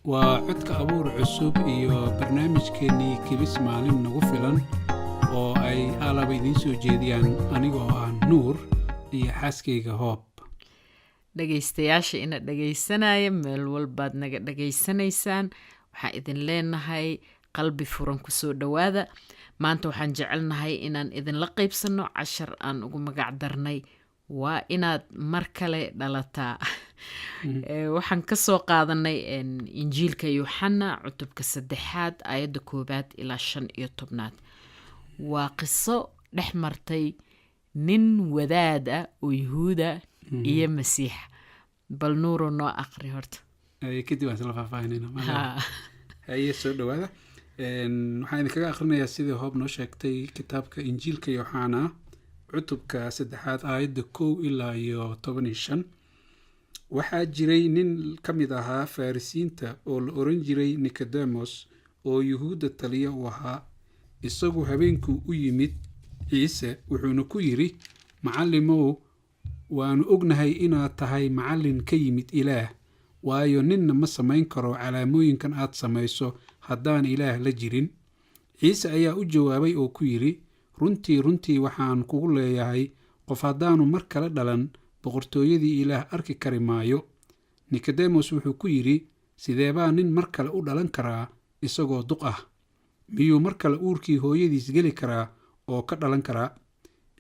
Waa codka abuur cusub iyo barnaamijkeennii Kibis Maalin Nagu Filan oo ay alaba idiin soo jeediyaan aniga oo ah Nuur iyo xaaskayga Hoob. Dhegaystayaasha ina dhegaysanaya meel walbaad naga dhegaysanaysaan, waxaan idin leenahay qalbi furan kusoo dhowaada. Maanta waxaan jecelnahay inaan idinla qaybsanno cashar aan ugu magac darnay "Waa Inaad Mar Kale Dhalataa". Waxaan kasoo qaadanay Injiilka Yuuxana, cutubka 3aad, aayadda 1aad ilaa 15aad. Waa qiso dhex martay nin wadaad ah oo Yuhuuda iyo Masiixa. Bal Nuuro, noo aqri horta. Kadib waan isla faahfaahinayna. Haye, soo dhowaada. Waxaan idinkaga akhrinayaa, sidii Hoob noo sheegtay, kitaabka Injiilka Yooxana, cutubka 3aad, aayadda 1 ilaa iyo 15. Waxaa jiray nin ka mid ahaa Farrisiinta oo la oran jiray Nikodemos, oo Yuhuudda taliya u ahaa. Isagu habeenkuu u yimid Ciise, wuxuuna ku yidhi: "Macallimow, waanu ognahay inaad tahay macallin ka yimid Ilaah, waayo ninna ma samayn karo calaamooyinkan aad samayso haddaan Ilaah la jirin." Ciise ayaa u jawaabay oo ku yidhi: "Runtii, runtii, waxaan kugu leeyahay, qof haddaanu mar kale dhalan, boqortooyadii Ilaah arki kari maayo." Nikodemos wuxuu ku yidhi: "Sideebaa nin mar kale u dhalan karaa isagoo duq ah? Miyuu mar kale uurkii hooyadiis geli karaa oo ka dhalan karaa?"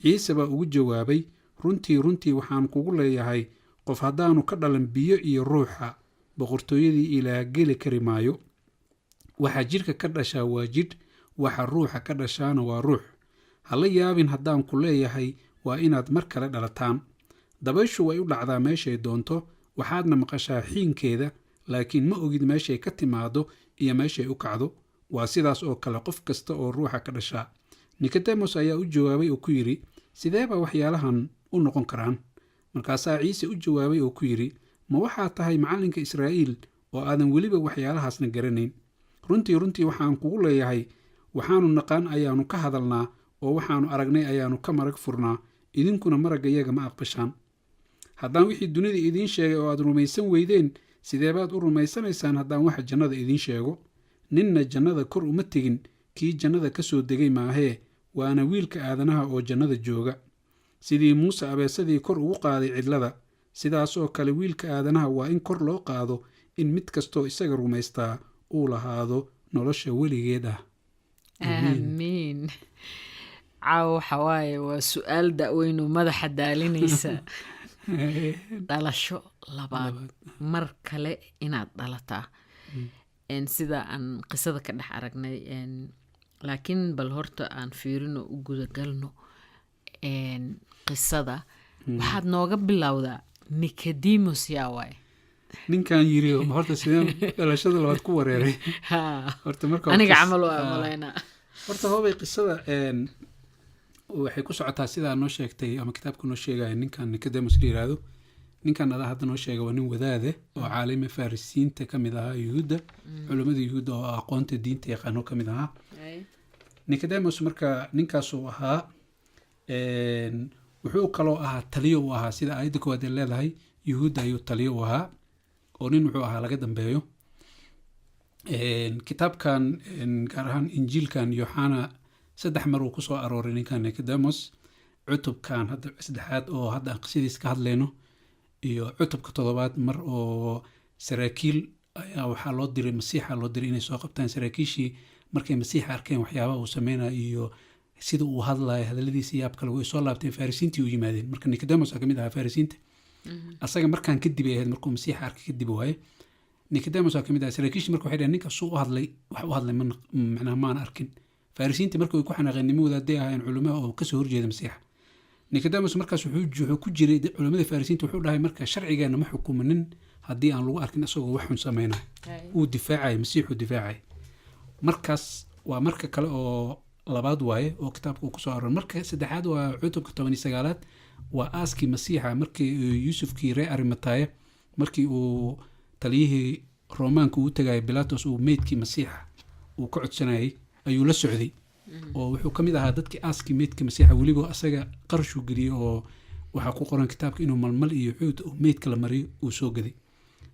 Ciise baa ugu jawaabay: "Runtii, runtii, waxaan kugu leeyahay, qof haddaanu ka dhalan biyo iyo ruuxa, boqortooyadii Ilaah geli kari maayo. Waxa jidhka ka dhashaa waa jidh, waxa ruuxa ka dhashaana waa ruux. Ha la yaabin haddaan ku leeyahay waa inaad mar kale dhalataan. Dabayshu way u dhacdaa meeshay doonto, waxaadna maqashaa xiinkeeda, laakiin ma ogid meeshay ka timaado iyo meeshay u kacdo. Waa sidaas oo kale qof kasta oo ruuxa ka dhashaa." Nikodemos ayaa u jawaabay oo ku yidhi: "Sidee baa waxyaalahan u noqon karaan?" Markaasaa Ciise u jawaabay oo ku yidhi: "Ma waxaa tahay macallinka Israa'iil oo aadan weliba waxyaalahaasna garanayn? Runtii, runtii, waxaan kugu leeyahay, waxaanu naqaan ayaanu ka hadalnaa, oo waxaanu aragnay ayaanu ka marag furnaa, idinkuna maraggayaga ma aqbashaan. Haddaan wixii dunida idiin sheegay oo aad rumaysan weydeen, sideebaad u rumaysanaysaan haddaan waxa jannada idiin sheego? Ninna jannada kor uma tegin kii jannada ka soo degay maahee, waana Wiilka Aadanaha oo jannada jooga. Sidii Muuse abeesadii kor ugu qaaday cidlada, sidaas oo kale Wiilka Aadanaha waa in kor loo qaado, in mid kastoo isaga rumaystaa uu lahaado nolosha weligeed ah." Aamiin. Caawa waxa waaye waa su-aal da-weynu madaxa daalinaysa: dhalasho labaad, mar kale inaad dhalataa, sida aan qisada ka dhex aragnay. Laakiin bal horta aan fiirino, u gudagalno qisada. Waxaad nooga bilowdaa Nicodemus yaa waaye? Ninkan yiri horta sideen dhalashada labaad ku wareeray? Horta marka aniga camal waa malaynaa. Horta hoobay, qisada waxay ku socotaa sidaa noo sheegtay ama kitaabka noo sheegaya. Ninkan Nicodemus la yiraahdo, ninkan adaa hadda noo sheega, waa nin wadaade oo caalime Farisiinta ka mid ahaa, Yuhuudda, culimmada Yuhuudda oo aqoonta diinta yaqaano ka mid ahaa Nicodemus. Marka ninkaasuu ahaa. Wuxuu kaloo ahaa taliyo u ahaa, sida aayadda 1aad ay leedahay, Yuhuudda ayuu taliyo u ahaa, oo nin wuxuu ahaa laga dambeeyo. Kitaabkan, gaar ahaan Injiilkan Yoxana, saddex mar uu kusoo arooray ninkan Nicodemus: cutubkan hadda saddexaad oo hadda aan qisadiis ka hadlayno, iyo cutubka 7aad, mar oo saraakiil ayaa waxaa loo diray, Masiixa loo diray inay soo qabtaan. Saraakiishii markay Masiixa arkeen, waxyaabaha uu sameynayo iyo sida uu hadlayo, hadaladiisa yaab kale, way soo laabteen, Farisiintii u yimaadeen. Marka Nicodemus aa kamid ahaa Farisiinta. Asaga markaan kadib ay ahayd, markuu Masiixa arkay kadib waaye. Nicodemus aa kamid ahaa saraakiishii. Marka waxay dhaheen: "Ninka suu u hadlay, wax u hadlay ma macnaha maan arkin." Farisiinta marka way ku xanaaqeen, nimo wadaadday ahaayeen culimaha oo kasoo horjeeda Masiixa. Nicodemus markaas wuxuu ku jiray culimada Farisiinta. Wuxuu dhahay: "Marka sharcigeena ma xukumanin haddii aan lagu arkin isagoo wax xun sameynaya." Wuu difaacaya, Masiixuu difaacaya. Markaas waa marka kale oo labaad waaye oo kitaabka uu kusoo aroor. Marka saddexaad waa cutubka 19aad, waa aaskii Masiixa, markii Yuusufkii reer Arimataya, markii uu taliyihii Roomaanka uu tagayay Bilatos, uu meydkii Masiixa uu ka codsanayay, ayuu la socday, oo wuxuu ka mid ahaa dadkii aaskii meydka Masiixa. Weliba asaga qarashuu geliyey, oo waxaa ku qoran kitaabka inuu malmal iyo cuud oo meydka la mariyo uu soo gaday.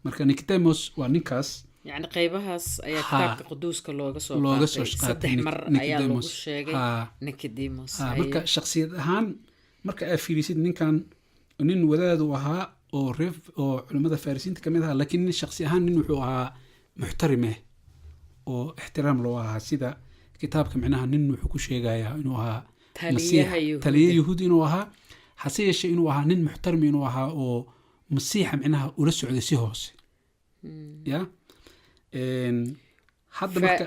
Marka Nicodemus waa ninkaas. Yacni qaybahaas ayaa kitaabka quduuska looga soo looga soo qaatay. qaatay Saddex mar ayaa lagu Nicodemus. sheegay Nicodemus. Marka shakhsiyad ahaan marka aad fiirisid, ninkan nin wadaad uu ahaa oo reer oo culimmada Farisiinta kamid ahaa, laakiin nin shakhsi ahaan nin wuxuu ahaa muxtarim eh oo ixtiraam loo ahaa. Sida kitaabka micnaha nin wuxuu ku sheegayaa inuu ahaa taliyaha Masiix, Yuhuudda. Taliye Yahuud inuu ahaa, hase yeeshee inuu ahaa nin muxtarmi inuu ahaa oo Masiixa micnaha ula socday si hoose ya. Hadda marka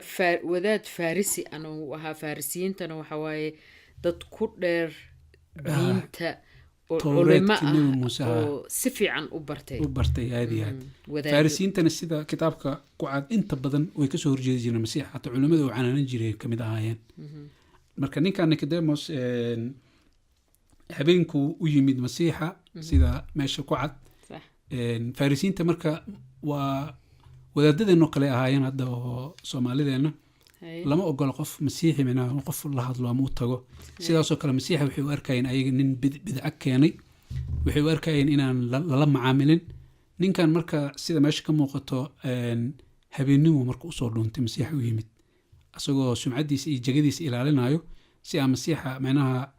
Wadaad Farisi anuu ahaa. Farisiyiintana waxa waaye dad ku dheer diinta oo Towreedkii culimo Nebi ah Muuse, oo si fiican u bartay. U bartay, aad iyo aad. Wadaad. Farisiyiintana sida kitaabka ku cad inta badan way kasoo horjeedi jireen Masiix, xataa culimmada uu canaanan jiray kamid ahaayeen. Marka ninkan Nicodemus habeenkuu u yimid Masiixa sida meesha ku cad. Farisiyiinta marka waa wadaadadeenoo kale ahaayeen hadda oo Soomaalideenna. Lama ogola qof Masiixi micnaha in qof la hadlo ama u tago. Sidaasoo kale Masiixa waxay u arkayeen ayaga nin bidca keenay, waxay u arkayeen inaan lala macaamilin ninkan. Marka sida meesha ka muuqato, habeennimo marka usoo dhuuntay Masiixa u yimid, isagoo sumcaddiisa iyo jegadiisa ilaalinayo si aan Masiixa micnaha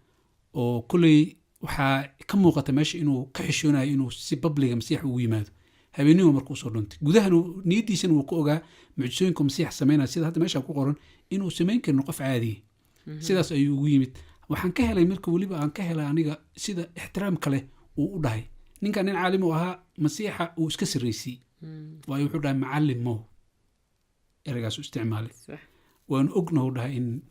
oo kulley waxaa ka muuqata meesha inuu ka xishoonayo inuu si public-ga Masiixa ugu yimaado. Habeennimo marka usoo dhuntay, gudahana niyaddiisana wuu ka ogaa mucjisooyinka Masiixa sameynaya, sida hadda meesha ku qoran, inuu samayn karin qof caadiya. Sidaas ayuu ugu yimid. Waxaan ka helay marka, weliba aan ka helay aniga, sida ixtiraam kale uu u dhahay. Ninkan nin caalim uu ahaa, Masiixa uu iska sarreysiyey, waayo wuxuu dhahay "macalin mow", ereygaas u isticmaalay. Waanu ognahu dhahay in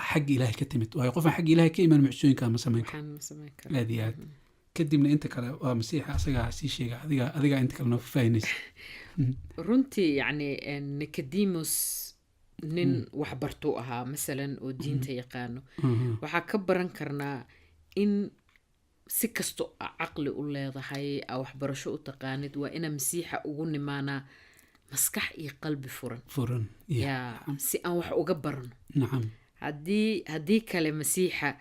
xagga Ilaahay ka timid, waayo qofaan xagga Ilaahay ka imaan mucjisooyinkaa ma samayn karo. Waxaan ma samayn karo. Aad iyo aad. Kadibna inta kale waa Masiixa asagaa sii sheega. Adigaa inta kale noo faahfaahinaysa. Runtii yacni Nicodemus nin waxbartuu ahaa masalan oo diinta yaqaano. Waxaa ka baran karnaa in si kasto a caqli u leedahay, a waxbarasho u taqaanid, waa inaa Masiixa ugu nimaanaa maskax iyo qalbi furan. Furan, yeah. Yaa, si aan wax uga barno. Haddii kale Masiixa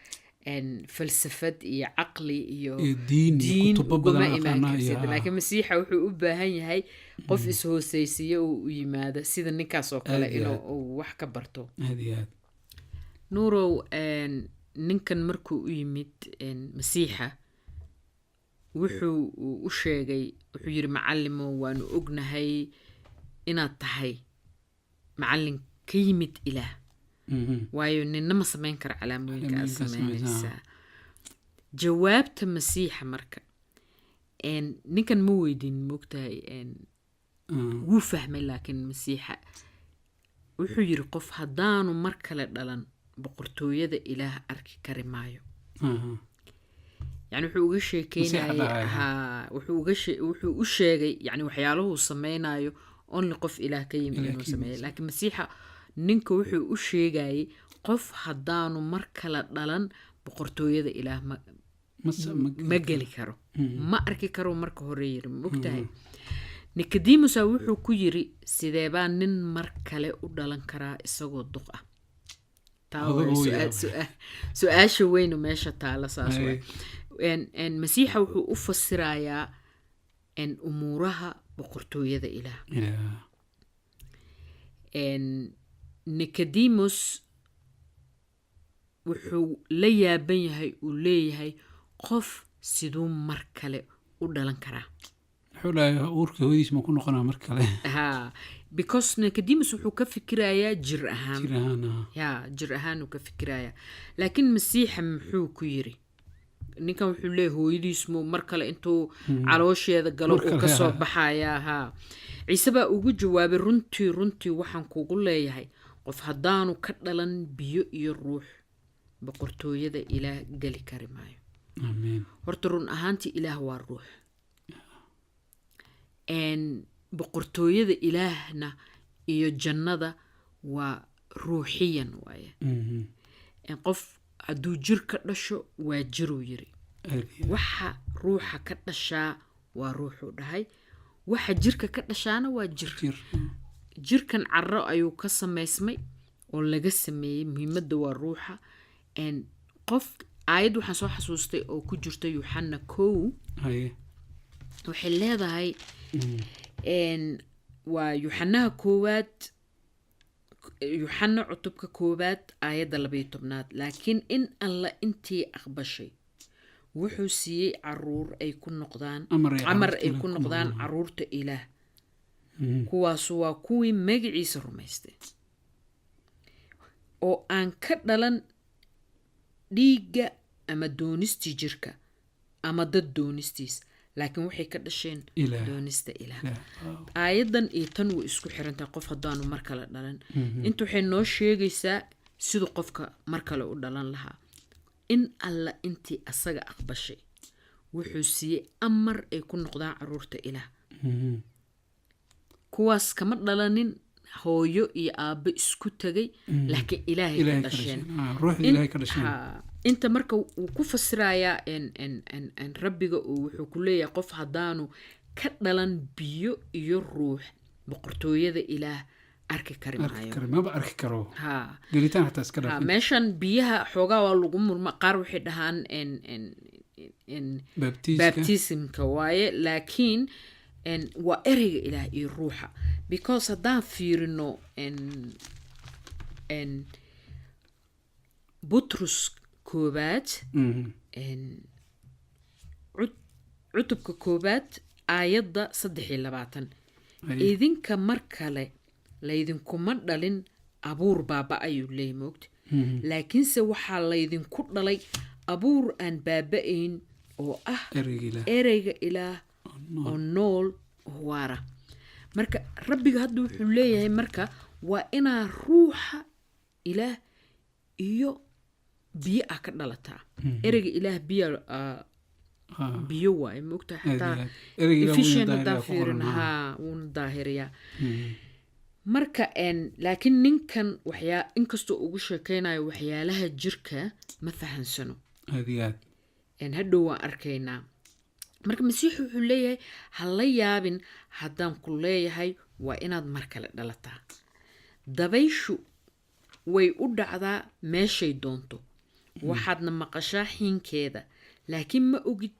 falsafad iyo caqli iyo iyo diin iyo diin kutubo uguma badan imaan aqaanaa iyo kartid. Laakiin Masiixa wuxuu u baahan yahay qof is-hooseysiiyo oo u yimaado sida ninkaas oo kale Aad iyo inuu aad. uu wax ka barto. Aad iyo aad. Nuurow, ninkan markuu u yimid Masiixa, wuxuu uu u sheegay, wuxuu yidhi: "Macallimo, waanu ognahay inaad tahay macallin ka yimid Ilaah, waayo ninna ma samayn karo calaamooyinka aad Calaamooyinka samaysaa. samaynaysaa." Jawaabta Masiixa marka, ninkan ma weydiin, moogtahay, wuu fahmay. Laakiin Masiixa wuxuu yidhi: "Qof haddaanu mar kale dhalan, boqortooyada Ilaah arki kari maayo." Yani wuxuu uga sheekeynayay dhahaya. Haa, wuxuu u sheegay yani waxyaaluhuu sameynayo only qof Ilaah ka yimid Ilaah inuu ka yimid. sameeyo. Laakiin Masiixa ninka wuxuu u sheegayay qof haddaanu mar kale dhalan, boqortooyada Ilaah ma ma geli karo, ma arki karo. Marka hore yiri, ma ogtahay, Nicodemusa wuxuu ku yiri: "Sidee baa nin mar kale u dhalan karaa isagoo duq ah?" Taa Odagu waa uu yaabay. su-aasha weynu meesha taala saas waay. Masiixa wuxuu u fasirayaa umuuraha boqortooyada Ilaah. Ilaah. Nicodemus wuxuu la yaaban yahay, uu leeyahay: "Qof siduu mar kale u dhalan karaa?" Wuxuu dhahay: "Uurka hooyadiis ma ku noqonaa mar kale?" Ha, because Nicodemus wuxuu ka fikirayaa jir ahaan. Jir ahaan, ah. Ya, jir ahaan uu ka fikirayaa. Laakiin Masiixa muxuu ku yiri? Ninkan wuxuu leeyahay hooyadiis muu mar kale intuu caloosheeda galo Mar uu kale, kasoo ha. baxayaa? Haa. Ciise baa ugu jawaabay: "Runtii, runtii, waxaan kugu leeyahay, qof haddaanu ka dhalan biyo iyo ruux, boqortooyada Ilaah geli kari maayo." Amiin. Horta run ahaantii Ilaah waa ruux. Boqortooyada Ilaahna iyo jannada waa ruuxiyan waaye. Qof hadduu jir ka dhasho waa jiruu yiri. Aad iyo aad. Waxa ruuxa ka dhashaa waa ruuxuu dhahay, waxa jirka ka dhashaana waa jir. Jir. Jirkan carro ayuu ka samaysmay oo laga sameeyey. Muhiimadda waa ruuxa. Qof aayad waxaan soo xasuustay oo ku jirta Yuxana 1. Haye. Waxay leedahay Waa Yuxanaha koowaad, Yuxana cutubka koowaad, aayadda 12aad: "Laakiin in Alla intii aqbashay wuxuu siiyey caruur ay ku noqdaan Amar ay amar carruurta ay Ilaah ku ku noqdaan noqdaan. caruurta Ilaah. Kuwaasu waa kuwii magaciisa rumaystay, oo aan ka dhalan dhiigga ama doonistii jirka ama dad doonistiis, laakiin waxay ka dhasheen Ilaah. doonista Ilaah." Ilaah. Wow. Aayaddan iyo tan way isku xirantahay. Qof haddaanu mar kale dhalan, inta waxay noo sheegaysaa siduu qofka mar kale u dhalan lahaa. In Alla intii asaga aqbashay wuxuu siiyey amar ay ku noqdaan caruurta Ilaah. Kuwaas kama dhalanin hooyo iyo aabbo isku tegay, laakiin Ilaahay ka Ilaahay ka dhasheen. dhasheen. Ruuxda Ilaahay ka dhasheen. Inta marka wuu ku fasirayaa en Rabbiga uu wuxuu ku leeyahay, qof haddaanu ka dhalan biyo iyo ruux, boqortooyada Ilaah arki kari Arki maayo. karo, maba arki karo. Gelitaan xataa iska dhaaf. Meeshan biyaha xoogaa waa lagu murma. Qaar waxay dhahaan en Baptiiska. Baptismka waaye, laakiin waa ereyga Ilaah iyo ruuxa, because haddaan fiirino en Butrus koowaad, cutubka koowaad, aayadda 23: "Idinka mar kale laydinkuma dhalin abuur baaba," ayuu leeyahy, moogta, "laakiinse waxaa laydinku dhalay abuur aan baaba-ayn, oo ah ereyga Ilaah ereyga Ilaah oo nool oo waara." Marka Rabbiga hadda wuxuu leeyahay, marka waa inaa ruuxa Ilaah iyo biyo ah ka dhalataa. Ereyga Ilaah biyo biyo waaye, moogtahay? Aad iyo Xataa aad. Ereyga Ilaah wuuna Ephesian daahiriyaa haddaan ku qoran, fiirin, haa, wuuna daahiriyaa. Marka laakiin ninkan waxyaa inkastoo ugu sheekeynayo waxyaalaha jirka, ma fahansano. Aad iyo aad. Hadhow waan arkaynaa. Marka Masiixu wuxuu leeyahay, ha la yaabin haddaan ku leeyahay waa inaad mar kale dhalataa. Dabayshu way u dhacdaa meeshay doonto, waxaadna maqashaa xiinkeeda, laakiin ma ogid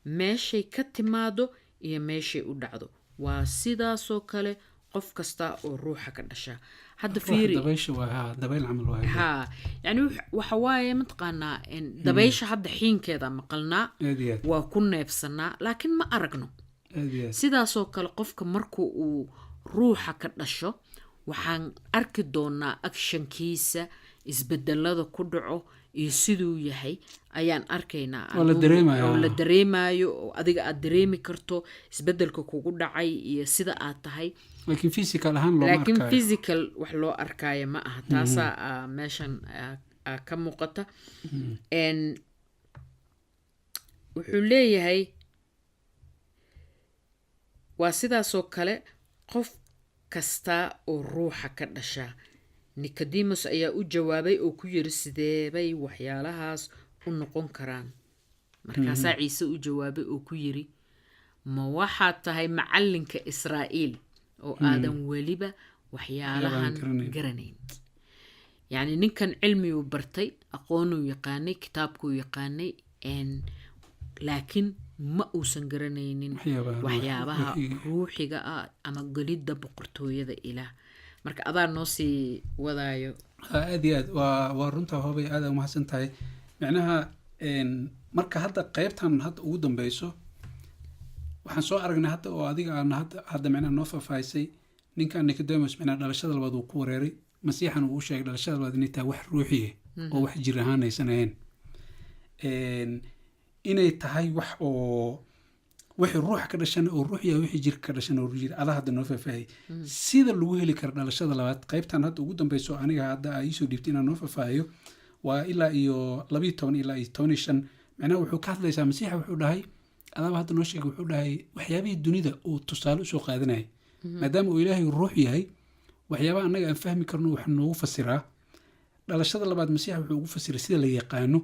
meeshay ka timaado iyo meeshay u dhacdo. Waa sidaasoo kale qof kasta oo ruuxa ka dhashaa. Hadda Ruuxa fiiri. Dabaysha waa, haa, dabayl camal waaye. Haa, yani waxa waaye, mataqaanaa, dabaysha hadda xiinkeeda maqalnaa, Aad iyo aad. waa ku neefsanaa, laakiin ma aragno. Aad iyo aad. Sidaasoo kale qofka marku uu ruuxa ka dhasho, waxaan arki doonaa actionkiisa, isbedelada ku dhaco iyo siduu yahay ayaan arkaynaa. Oo la dareemayo. Oo la dareemayo, oo adiga aad dareemi karto isbedelka kugu dhacay iyo sida aad tahay. Laakiin physical ahaan looma Laakiin arkaayo. physical wax loo arkaayo ma aha. Taasaa meeshan ka muuqata. Wuxuu leeyahay, waa sidaasoo kale qof kasta oo ruuxa ka dhashaa. Nicodemus ayaa u jawaabay oo ku yiri, "Sideebay waxyaalahaas u noqon karaan?" Markaasaa Ciise u jawaabay oo ku yiri, "Ma waxaad tahay macallinka Israa'iil oo aadan weliba waxyaalahan garanayn. garanayn?" Yacni ninkan cilmiyuu bartay, aqoonuu yaqaanay, kitaabkuu yaqaanay, laakiin ma uusan garanaynin waxyaabaha waxyaabaha ruuxiga. ruuxiga ah ama gelidda boqortooyada Ilaah. Marka adaa noo sii wadaayo. Aad iyo aad, waa runtaa, Hoobay, aad aa umahadsan tahay. Micnaha marka hadda qaybtan hadda ugu dambeyso waxaan soo aragnay hadda oo adiga aan hadda micnaha noo faahfaahisay, ninkan Nicodemus micnaha dhalashada labaad uu ku wareeray. Masiixan uu u sheegay dhalashada labaad inay tahay wax ruuxiye oo wax jir ahaan aysan ahayn. Inay tahay wax oo wixii ruuxa ka dhashana oo ruux yahay, wixii jirka ka dhashana oo jir. Adaa hadda noo faahfaahiyay sida lagu heli karo dhalashada labaad. Qaybtan hadda ugu dambeyso aniga hadda aa iisoo dhiibtay inaan noo faahfaahiyo waa ilaa iyo 12 ilaa iyo 15. Macnaha wuxuu ka hadlaysaa Masiixa, wuxuu dhahay, adaaba hadda noo sheegay, wuxuu dhahay waxyaabihii dunida uu tusaale usoo qaadanayay, maadaama uu Ilaahay ruux yahay, waxyaabaha annaga aan fahmi karno wax noogu fasiraa. Dhalashada labaad Masiixa wuxuu ugu fasiray sida la yaqaano.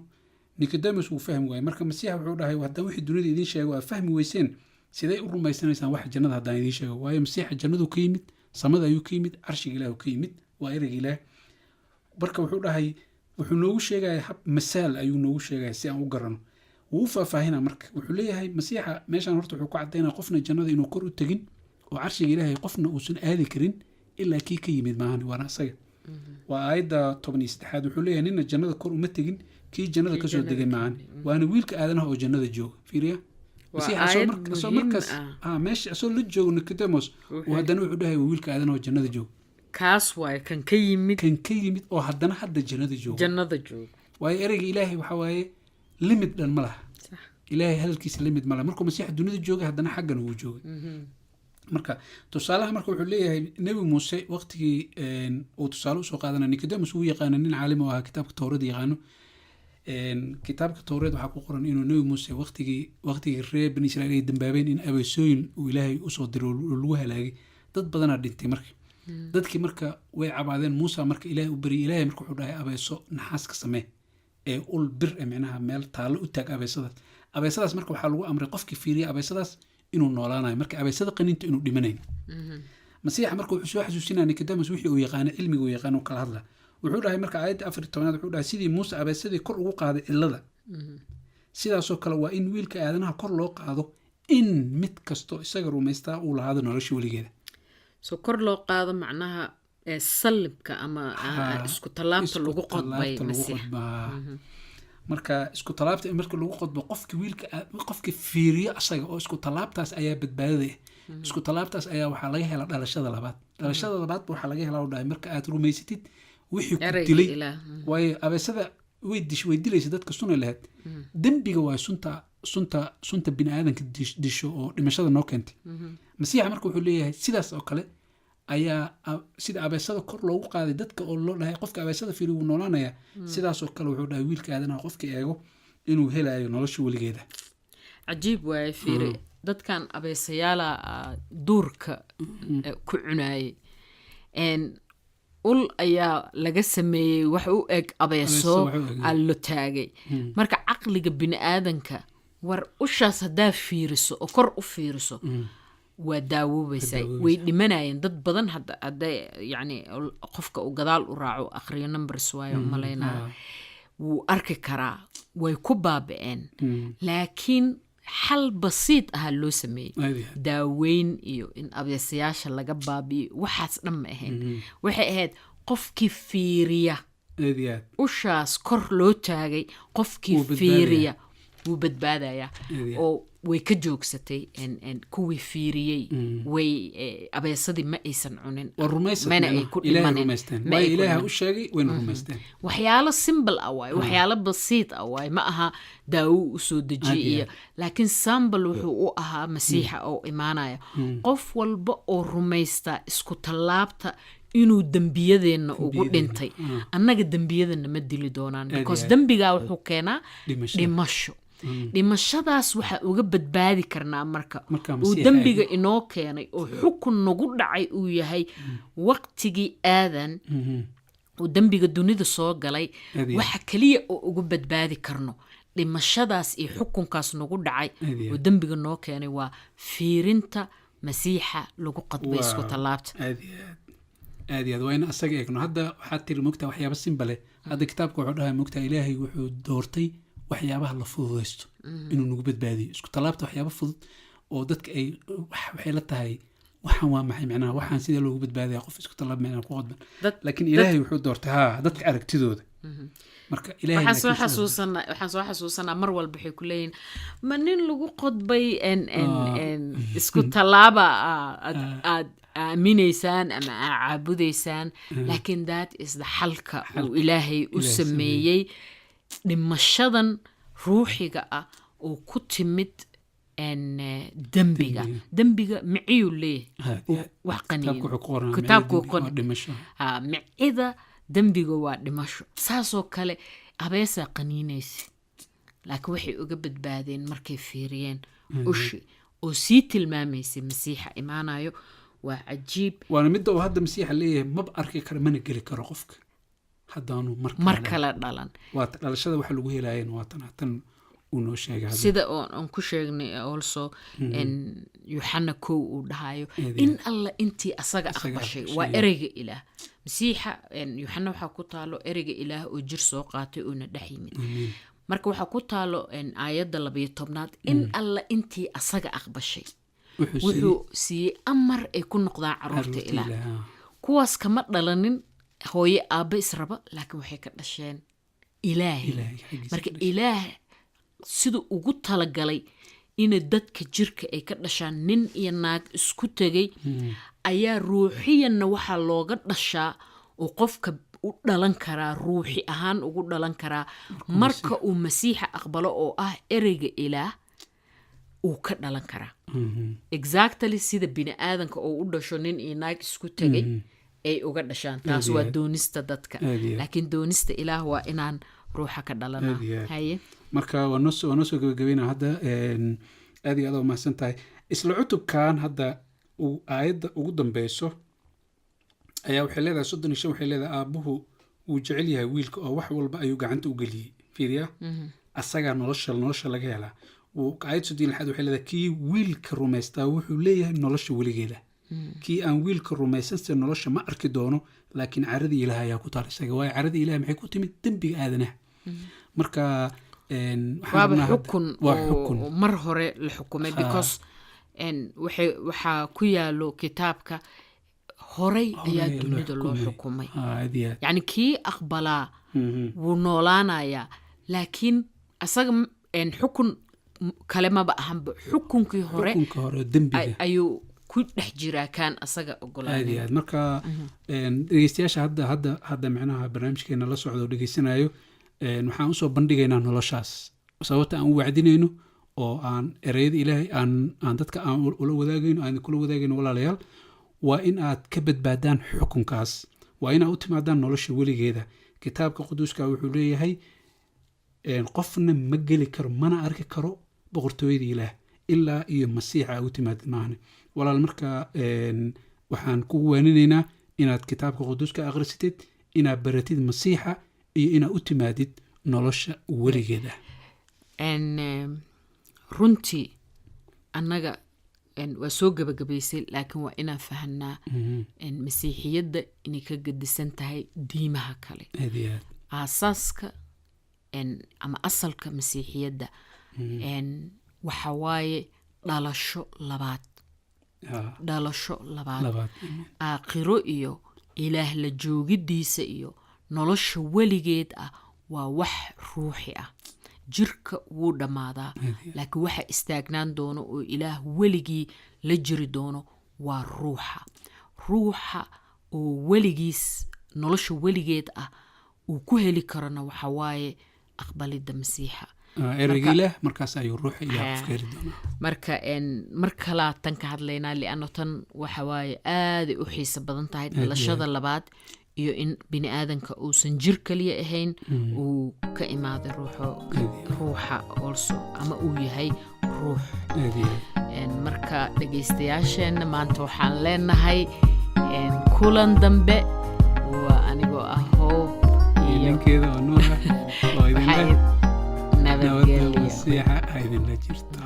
Nicodemus wuu fahmi waayey. Marka Masiixa wuxuu dhahay, haddaan wixii dunida idiin sheego aad fahmi weyseen, sidee u rumaysanaysaan waxa jannada haddaan idiin sheego? Waayo, Masiixa jannadu ka yimid, samada ayuu ka yimid, carshiga Ilaah ka yimid, waa ereyga Ilaah. Marka wuxuu dhahay, wuxuu noogu sheegaya hab masaal ayuu noogu sheegaya si aan u garano. Wuu u faahfaahinaa. Marka wuxuu leeyahay Masiixa meeshaan horta wuxuu ku cadaynaya qofna jannada inuu kor u tegin. Oo carshiga Ilaahay qofna uusan aadi karin ilaa kii ka yimid maahan, waana asaga. Waa aayadda 13aad. Wuxuu leeyahay, nina jannada kor uma tegin kii jannada Kii kasoo jannada degay ka maahan, yimid. Waana wiilka aadanaha oo jannada jooga. Fiiriya. Waa Masiixa asoo aayad asoo muhiim markaas ah. Meesha asoo la joogo Nicodemus uu haddana wuxuu dhahay, waa wiilka aadanaha oo jannada jooga. Kaas waaye kan ka yimid. Kan ka yimid oo haddana hadda jannada jooga. Jannada jooga. Waayo, ereyga Ilaahay waxaa waaye limit dhan ma laha. Ilaahay hadalkiisa limit ma laha. Markuu Masiixa dunida joogay, haddana xaggan wuu joogay. Marka tusaalaha marka wuxuu leeyahay, Nebi Muuse waqtigii uu tusaale usoo qaadana, Nicodemus wuu yaqaana, nin caalim oo ahaa, kitaabka Towrada yaqaano. Kitaabka Towreed waxaa ku qoran inuu Nebi Muuse waqtigii reer Bani Israiil ay dambaabeen in abeesooyin uu Ilaahay usoo diray oo lagu halaagay. Dad badanaa dhintay. Marka dadkii marka way cabaadeen. Muusa marka Ilaahay u baryay. Ilaahay marka wuxuu dhahay, abeeso naxaas ka samee ee ul bir e micnaha meel taallo u taag abeesadaas. Abeesadaas marka waxaa lagu amray qofkii fiiriya abeesadaas inuu noolaanayo, marka abeesada qaninta inuu dhimanayn. Masiixa marka wuxuu soo xasuusinaya Nicodemus wixii uu yaqaano, cilmiga uu yaqaano uu kala hadla. Wuxuu dhahay marka aayadda 14aad, wuxuu dhahay, sidii Muuse abeesadii kor ugu qaaday cillada, sidaasoo kale waa in wiilka aadanaha kor loo qaado, in mid kasto isaga rumaystaa uu lahaado nolosha weligeeda. So kor loo qaado macnaha sallibka ama isku tallaabta isku lagu qodbay tallaabta lagu Masiix. qodbaa. Marka isku tallaabta in marka lagu qodbo, qofki wiilka qofki fiiriyo asaga oo isku tallaabtaas ayaa badbaadada ah. Isku tallaabtaas ayaa waxaa laga helaa dhalashada labaad. Dhalashada labaad waxaa laga helaa, u dhahay, marka aad rumaysatid wixii ku ereyga dilay. Ilaah. Waayo, abeesada way dilaysa dadka, sunay lahayd. Dembiga waa sunta bini aadanka disho oo dhimashada noo keentay. Masiixa marka wuxuu leeyahay, sidaas oo kale ayaa sida abeesada kor loogu qaaday dadka oo loo dhahay qofka abeesada fiiri wuu noolaanayaa, sidaasoo kale wuxuu dhahay wiilka aadanaha qofka eego inuu helayo nolosha weligeeda. Cajiib waaye. Fiiri, dadkan abeesayaala duurka ku cunaayay. Ul ayaa laga sameeyey wax u eg abeeso. Abeeso wax u eg. Aa lo taagay. Marka caqliga bini aadanka, war ushaas haddaa fiiriso oo kor u fiiriso, waa daawoobaysaa. Waa. Way dhimanayeen dad badan. Hadda hadday yacni qofka uu gadaal u raaco, akhriyo, Numbers waayo umalaynaa, wuu arki karaa way ku baaba'een. Laakiin xal basiid ahaa loo sameeyey. Aad iyo aad. Daaweyn iyo in abeesayaasha laga baabi'iyo, waxaas dhan ma ahayn. Waxay ahayd qofkii fiiriya Aad iyo aad. ushaas kor loo taagay, qofkii Wuu badbaadayaa. fiiriya wuu badbaadayaa. Aad iyo aad. Oo way ka joogsatay kuwii fiiriyey way abeesadii ma aysan cunin. Waa rumaysad. Mana ay Macnaha ku Ilaahay dhimanin. rumaysteen. Ma Waayo, ay ku Ilaaha dhimanin. u sheegay, wayna rumaysteen. Waxyaalo simple ah waaye, waxyaalo basiid ah waaye. Ma aha daawo u soo dejiyey Aad iyo iyo, laakiin sample wuxuu u ahaa Masiixa oo imaanaya. Qof walba oo rumaysta isku tallaabta inuu dembiyadeenna ugu Dembiyadeenna, dhintay, annaga dembiyadana ma dili doonaan, Aad iyo because aad. dembigaa wuxuu keenaa Dhimasho. dhimasho. Dhimashadaas waxaa uga badbaadi karnaa marka Marka uu Masiixa dembiga inoo keenay oo xukun nagu dhacay uu yahay waqtigii Aadan uu dembiga dunida soo galay. Aad iyo aad. Waxa keliya oo uga badbaadi karno dhimashadaas iyo xukunkaas nagu dhacay Aad iyo oo aad. dembiga noo keenay waa fiirinta Masiixa lagu qadbay isku tallaabta. Aad iyo aad, aad iyo aad. Waa in asaga eegno. Hadda waxaad tiri, mogtaa, waxyaaba simbale. Hadda kitaabka wuxuu dhahay, mogtaa, Ilaahay wuxuu doortay waxyaabaha la fududaysto inuu nagu badbaadiyo. Isku tallaabta waxyaaba fudud oo dadka ay waxay la tahay, waxaan waa maxay, macnaha waxaan sidee loogu badbaadaya qof isku tallaab macnaha ku qodban? Laakiin Ilaahay wuxuu doortay dadka aragtidooda. Marka Ilaahay Waxaan soo laakiin sidaas- xasuusanaa mar walba waxay ku leeyihin, ma nin lagu qodbay en en en isku tallaaba aad aaminaysaan ama aa caabudaysaan? Laakiin that is the xalka uu Ilaahay u Ilaahay. sameeyey dhimashadan ruuxiga ah oo ku timid dembiga. Dembiga miciyuu leeyahay Aad iyo aad. wax qaniin. Kitaabku wuxuu ku qoran Kitaabku micida dembiga qor- waa dhimasho. Ha, micida dembiga waa dhimasho. Saasoo kale abeesaa qaniinaysa, laakiin waxay uga badbaadeen markay fiiriyeen ushi oo sii tilmaamaysay Masiixa imaanayo. Waa cajiib. Waana midda uu hadda Masiixa leeyahay, maba arki karo mana geli karo qofka haddaanu mar kale Mar dhalan. kale dhalan. Waa dhalashada waxa lagu helaayeen, waa tan uu noo sheegay hadda. Sida oo aan ku sheegnay also in Yuxana 1 uu dhahayo, Aad iyo in Alla intii asaga Asaga aqbashay aqbashay, waa ereyga Ilaah. Masiixa Yuxana waxaa ku taalo ereyga Ilaah oo jir soo qaatay oona dhex yimid. Marka waxaa ku taalo aayadda 12aad, in Alla intii asaga aqbashay. Wuxuu siiyey Wuxuu siiyey amar ay ku noqdaan caruurta caruurta Ilaah. Ilaah. Kuwaas kama dhalanin hooye aabbe israba, laakiin waxay ka dhasheen Ilaahay. Ilaahay xaggiisa Marka ka dhashay. Ilaah siduu ugu talagalay ina dadka jirka ay ka dhashaan nin iyo naag isku tegay, ayaa ruuxiyanna waxaa looga dhashaa oo qofka u dhalan karaa, ruuxi ahaan ugu dhalan karaa, marka uu Masiixa aqbalo oo ah ereyga Ilaah uu ka dhalan karaa, exactly sida bini aadanka oo u dhasho nin iyo naag isku tegay ay uga dhashaan. Taas Aad iyo waa aad. doonista dadka, Aad iyo aad. laakiin doonista Ilaah waa inaan ruuxa ka dhalanaa. Aad iyo aad. Haye. Marka waa noo soo gabagabeynaa hadda. Aad iyo aad waa mahadsan tahay. Isla cutubkan hadda uu aayadda ugu dambeyso ayaa waxay leedahay 35, waxay leedahay: "Aabbuhu wuu jecel yahay wiilka oo wax walba ayuu gacanta u geliyey." Fiiriya, asagaa nolosha laga helaa. Aayad 36aad waxay leedahay: "Kii wiilka rumaystaa wuxuu leeyahay nolosha weligeeda. Kii aan wiilka rumaysanse nolosha ma arki doono, laakiin caradii Ilaah ayaa ku taal isaga." Waayo, caradii Ilaah maxay ku timid? Dembiga aadanaha. Marka waxaan Waaba rabnaa xukun waa oo xukun oo mar hore la xukumay, because waxaa ku yaalo kitaabka horay ayaa Horey loo dunida loo xukumay. Aad iyo aad. Yacni kii aqbalaa wuu noolaanayaa, laakiin asaga xukun kale maba ahanba, xukunkii hore Xukunka hore oo dembiga ayuu ku dhex jiraa kaan asaga Aad ogolaanay. iyo aad. Marka dhegeystayaasha hadda micnaha barnaamijkeena la socda oo dhegeysanayo, waxaan usoo bandhigaynaa noloshaas, sababta aan u wacdinayno oo aan ereyada Ilaahay aan dadka aan ula wadaagayno, aan kula wadaagayno. Walaalayaal, waa in aad ka badbaadaan xukunkaas, waa inaad u timaadaan nolosha weligeeda. Kitaabka Quduuska wuxuu leeyahay, qofna ma geli karo mana arki karo boqortooyada Ilaah ilaa iyo Masiixa aa u timaadid maahane. Walaal, marka waxaan kugu waaninaynaa inaad kitaabka Quduuska akhrisatid, inaad baratid Masiixa iyo inaad u timaadid nolosha weligeeda. Runtii annaga waa soo gebagabaysay, laakiin waa inaan fahanaa masiixiyadda inay ka gedisan tahay diimaha kale. Aad iyo aad. Aasaaska ama asalka masiixiyadda waxa waaye dhalasho labaad. Dhalasho labaad. Labaad. Aakhiro iyo Ilaah la joogidiisa iyo nolosha weligeed ah waa wax ruuxi ah. Jirka wuu dhammaadaa, laakiin waxa istaagnaan doono oo Ilaah weligii la jiri doono waa ruuxa, ruuxa oo weligiis nolosha weligeed ah uu ku heli karona waxa waaye aqbalidda Masiixa. Ereyga Ilaah, markaas ayuu ruuxa Ilaah qofka heli doonaa. Marka mar kalaa tan ka hadlaynaa, lianno tan waxa waaye aaday u xiiso badan tahay, dhalashada labaad iyo in bini aadanka uusan jir kaliya ahayn, uu ka imaaday ruuxo, ruuxa also, ama uu yahay ruux. Aad iyo aad. Marka dhegaystayaasheenna maanta waxaan leenahay kulan dambe. Waa anigoo ah Hoob iyo iyo ninkeeda oo Nuur ah oo idinle waxaa nabadda nabadgelyo. Masiixa ha idinla jirto.